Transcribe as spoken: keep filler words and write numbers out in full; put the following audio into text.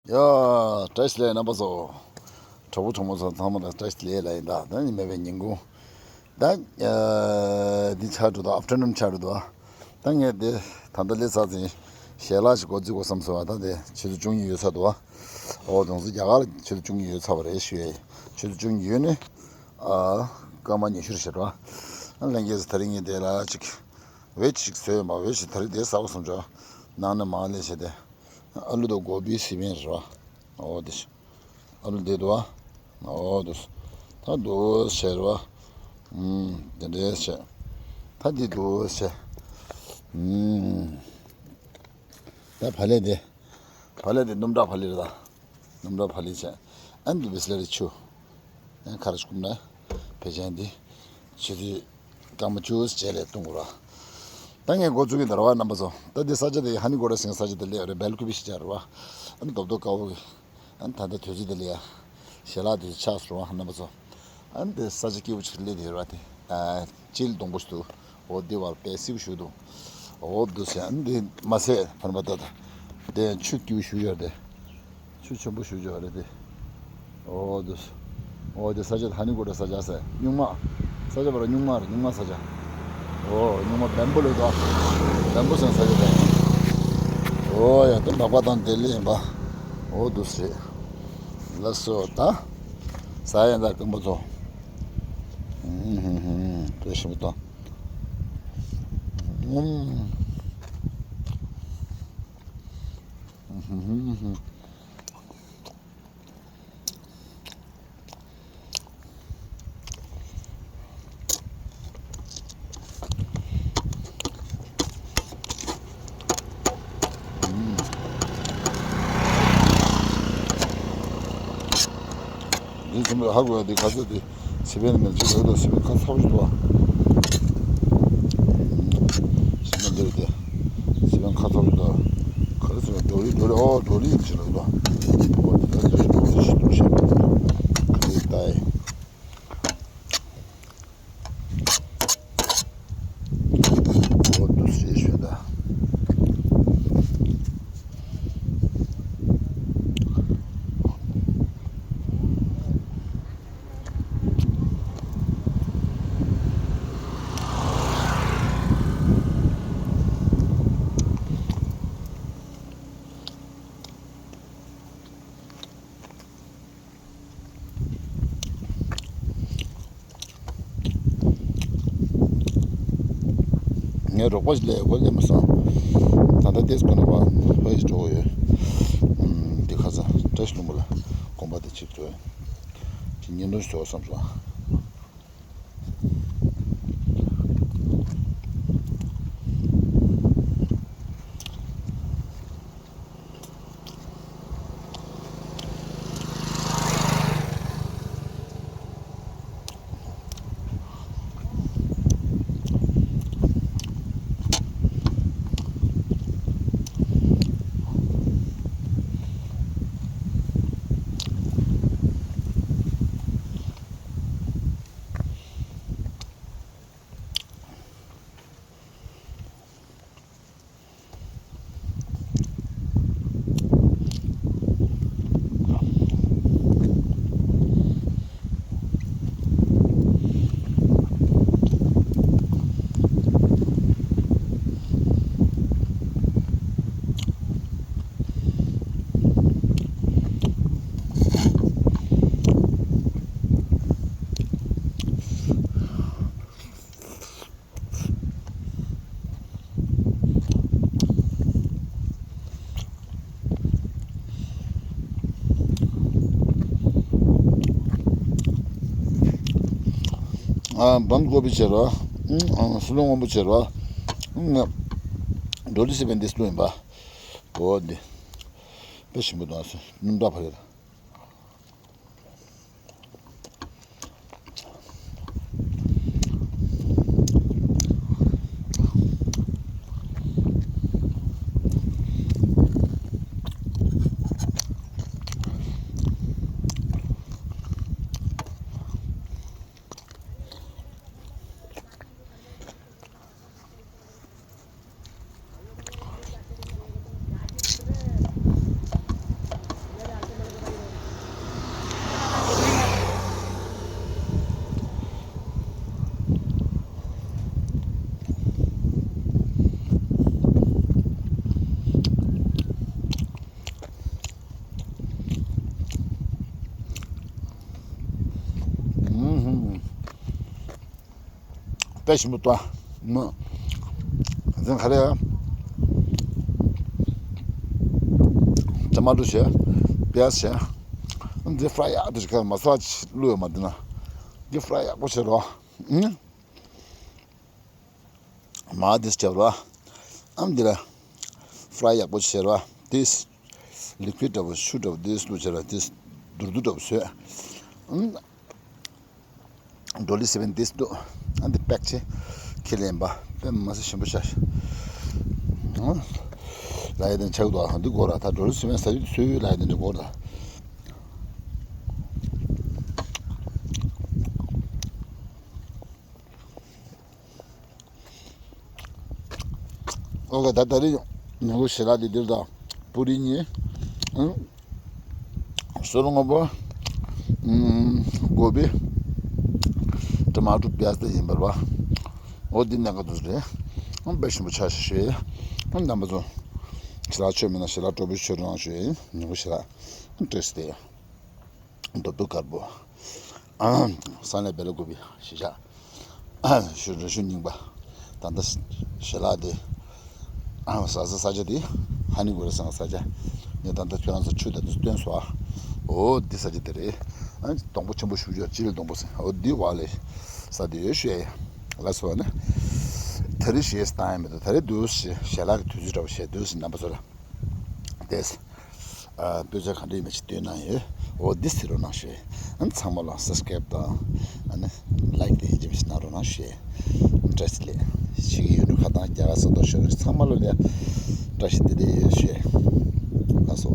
ཡ། བཀྲ་ཤིས་བདེ་ལེགས་རྣམ་པ་ཚོ། གྲོགས་པོ་གྲོགས་མོ་ཚོ་ཚང་མ་ལ་བཀྲ་ཤིས་བདེ་ལེགས་ལ་ཡིན་ད། ད་ཉི་མ་བའི་ཉིན་གུང་། ད་འདི་ཆགས་འགྲོ་ད། ཨབ་ཊར་ནུན་ཆགས་འགྲོ་ད། ད་ངས་དེ་ད་ལྟ་སླེབས་ཚར་ཟིན། ཞལ་ལག་ཞིག་འགོ་འཛུགས་དགོས་བསམ་སོང་བ། ད་དེ་ཆུ་ཚོད་བཅུ་གཉིས་ཡོལ་ཚར་འདུག་བ། ཨོ་དེང་སང་རྒྱ་གར་ལ་ཆུ་ཚོད་བཅུ་གཉིས་ཡོལ་ཚར་བ་རེད་ཞུ་ཡས། ཆུ་ཚོད་བཅུ་གཉིས་ཡོལ་ནས་ཨ་སྐར་མ་ཉི་ཤུ་རེད་ཤག་ར། ལྷན་རྒྱས་ཚོ་ད་རིང་ངས་དེ་ལ་ཅིག་ཝེ་ཅིག་བཟོས་ཡོད་མ། ཝེ་ཅིག་ད་རིང་དེ་ཟ་དགོས་བསམ་བྱུང་། ནང་ནས་མར་སླེབས་བྱས་ཏེ། ཨ་ལུ་དང་གོ་བི་སི་པན་རེད་བ། ཨོ་དེ། ཨ་ལུ་འདི་འདུག་བ། ཨོ་དེ། ད་འདུག་བྱས་རེད་བ། ཨུམ། དེ་འདྲས་བྱས། ད་འདི་འདུག་བྱས། ཨུམ། ད་བག་ལེབ་དེ། བག་ལེབ་དེ་སྣུམ་དྲག་བག་ལེབ་རེད་ད། སྣུམ་དྲག་བག་ལེབ་བྱས། ཨ་ནི་འདི་བི་སི་ལེ་རི་ཆུ། ཡང་ཁ་ར་ཅིག་བསྐུམ་ན། ཕལ་ཆེར་འདི་ཆུ་ཚོད་སྐར་མ་བཅུ་རྗེས་ལ་བཏུང་དགོས་ར། ད་ངས་འགོ་བཙུགས་ཀྱི་འདུག་ར་བ་རྣམ་པ་ཚོ། ད་འདི་ས་ཆ་དེ་ཧ་ནི་གོ་ར་ཟེར་ས་ཆ་དེ་སླེབས་རེད། སྦལ་ཀུ་པི་ཞེས་བྱ་རེད་བ། ཨ་ནི་རྡོབ་རྡོབ་དཀར་པོ་གི། ཨ་ནི་ད་ལྟ་དུས་ཚོད་དེ་ལ་ཡ། ཞལ་ལག་དུས་ཚོད་ཆགས་སོང་ར་བ་རྣམ་པ་ཚོ། ཨ་ནི་དེ་ས་ཆ་སྐྱིད་པོ་ཅིག་སླེབས་ཡོད་ར་བ་དེ། ཨ་སྤྱིལ་སྡོང་པོ་ཞིག་འདུག་འོ་འདི་བར་དཔེ་སིའུ་ཞུ་འདུག་འོ་འདུག་ཟེར། ཨ་ནི་འདི་མ་ཟད་ཕར་མ་ད་ད། དེ་ཆུ་སྐྱིད་པོ་ཞུ་ཡོད་རེད། ཆུ་ཆེན་པོ་ཞུ་ཆོག་རེད་དེ། འོ་འདུག་འོ་དེ་ས་ཆ་ཧ་ནི་གོ་ར་ས་ཆ་ཟེར། སྨྱུག་མ། ས་ཆ་བར་སྨྱུག་མ་རེད། སྨྱུག་མ་ས་ཆ། འོ་སྨྱུག་མ་བེམ་པོ་ལོ་དོ། བེམ་པོ་ཟེར་ས་ཆ་རེད། འོ་ཡ་དེ་མག་པ་དང་དེ་ལས་ཡིན་པ། འོ་འདུག་ཟེར། ལགས་སོ་ད། ས་ཡ་ད་རྐང་པ་ཚོ། ཧུམ་ཧུམ་ཧུམ། དེ་ཞིམ་པོ་དང་། ཨུམ། འདི་ཚོ་མི་ཧ་གོ་ཡ། འདི་ག་ཚོད་འདི། སི་པན་མེད་ཅིག་ལོས་དང་། སི་པན་ཁ་ཚ་པོ་ཞིག་འདུག་བ། སི་པན་འདིར་དེ། སི་པན་ཁ་ཚ་པོ་ཞིག་འདུག་ག་རེ་ཟེར་བ། ཌོ་རི་ཌོ་རི། ཨོ་ཌོ་རི་ཡིན་ཅིག་ལོས་དང་། ཨོ་དེ་ལྟར་འདིར་ཌོ་རི་ཞིག་འདུག་ཤག་ག་རེ་ལྟ་ཡི། འོ་འདུག་སེ་ཞོད་ད། ངས་རོགས་པ་ཞིག་ལས་ཡོད་པ་ལས་མ་སོང་། ད་ལྟ་ཏེས་ཁོ་ན་པ་ཕ་ཡིས་འགྲོ་གི་ཡོད། ཨུམ། འདི་ཁ་ཚ་བཀྲ་ཤིས་ལྷུན་པོ་ལ་དགོན་པ་དེ་ཆིབས་བསྒྱུར། དེ་བརྙན་ཐུང་ཞིག་བཟོ་བསམ་སོང་། ཨ་བམ་ཀོ་པི་ཆེ་ར། ཨ་སུ་ལོ་སྔོན་པོ་ཆེ་ར། ཨ་ཌོ་ལི་སི་པན་དེ་སུ་ཡིན་པ། འོ་དེ། དཔེ་ཞིམ་པོ་འདུག་ཨ་སུ་སྣུམ་དྲག་ཕ་རེད། དཔེ་ཞིམ་པོ་ཏོ། མ། འཛིན་ག་རེ་ཡ། ཊ་མ་ཊོ་བྱས། པི་ཡ་ཛ་བྱས། འདི་ཕྲ་ཡག་ཏུ་ཞིག་མ་སཱ་ལ་བླུགས་ཡོད་མ་འདི་ན། འདི་ཕྲ་ཡག་པོ་བྱས་རོ། ཨང་། མ་འདི་བྱས་རོ། ཨང་། འདི་ལ་ཕྲ་ཡག་པོ་བྱས་རོ། འདི་ལི་ཀུའིཌ་འདྲ་པོ་ཆུ་འདྲ་པོ་འདི་བླུགས་བྱས་རོ། འདི་དུར་དུར་འདྲ་པོ་བཟོས། ཨང་། བྲོ་ལི་སེ་བན་ཏིས་འདུག་ཨ་འདི་པེག་ཆེ། ཁས་ལེན་པ་དཔེ་མ་སྲིད་ཞིམ་པོ་ཤ། ཨ། ལ་ཡ་དེ་ཆགས་འདུག་ཨ་འདི་སྐོར་ལ་ད་བྲོ་ལི་སེ་བན་ཟ་ཡུལ་སུའི་ལ་ཡ་དེ་འདི་སྐོར་ལ། ཨོ་ཁེ། ད་ད་རེས་ཉིན་གུང་ཞལ་ལག་དེ་འདིར་དང་པུ་རི་གཉིས། ཨང་། སོ་རུ་སྔོན་པོ། ཨང་། གོ་བི། ཊ་མ་ཊོ། པི་ཡ་ཛ་དེ་ཡིན་པར་བ། ཨོ་འདི་གནད་འགག་འདུག་རེད། ཨང་། དཔེ་ཞིམ་པོ་ཆགས་ཤག་ཞུ་ཡིན། ཨང་། རྣམ་པ་ཚོ། ཞལ་ལག་མཆོད་མེད་ན་ཞལ་ལག་སྤྲོ་པོ་མཆོད་རོགས་གནང་ཞུ་ཡིན། ཉིན་གུང་ཞལ་ལག་སྤྲད་ཟེར་ཏེ། རྡོ་བུ་དཀར་པོ། ས་གནས་སྦེ་ལ་ཀུ་པི་གཞིས་ཆགས། ཞུ་ར་ཞུ་རྙིང་པ། ད་ལྟ་ཞལ་ལག་དེ། ཟ་ས་ས་ཆ་དེ། ཧ་ནི་གོ་རེ་ཟེར་ས་ཆ། ངས་ད་ལྟ་ཁྱོད་རང་ཚོ་ཆུ་དང་དེ་སྟོན་སོང་ཨ། འོ་འདི་ས་ཆ་དེ་རེད། སྡོང་པོ་ཆེན་པོ་ཞུ་ཞུ་ཅི་ལ་སྡོང་པོ་ཟེར། འོ་འདི་བ་ལས་ས་དེ་ཡོད་ཞུ་ཡ། ལ་སོ་ནི། ད་རེས་ཞེས་བཏང་ཡ་མེད་དོ། ད་རེས་འདུག་ཞེས་ཞལ་ལག་གི་དུས་ཚོད་འདྲ་བོ་བྱས་འདུག་ཟེར་རྣམ་པ་ཚོ་ལ། དེས། ཨ། སྤུས་ཚད་ག་འདྲ་ཡོད་མེད་ཅིག་སྟོན་གནང་ཡོད། འོ་འདི་ཟེར་རོགས་གནང་ཞུ། ཨ་ནི་ཚང་མ་ལ་སབ་སི་ཀ་རེབ་དང་། ཨ་ནི་ལའིཀ་དེ་ཡིན་གཅིག་མིན་གཅིག་གནང་རོགས་གནང་ཞུ། བཀྲ་ཤིས་བདེ་ལེགས། ཕྱི་གི་ཡུལ་གྲུ་ཁག་དང་རྒྱ་གར་ས་ཐོག་ཤོར་ཚང་མ་ལ་ལ་བཀྲ་ཤིས་བདེ་ལེགས་ཡོད་ཞུ། ལགས་སོ།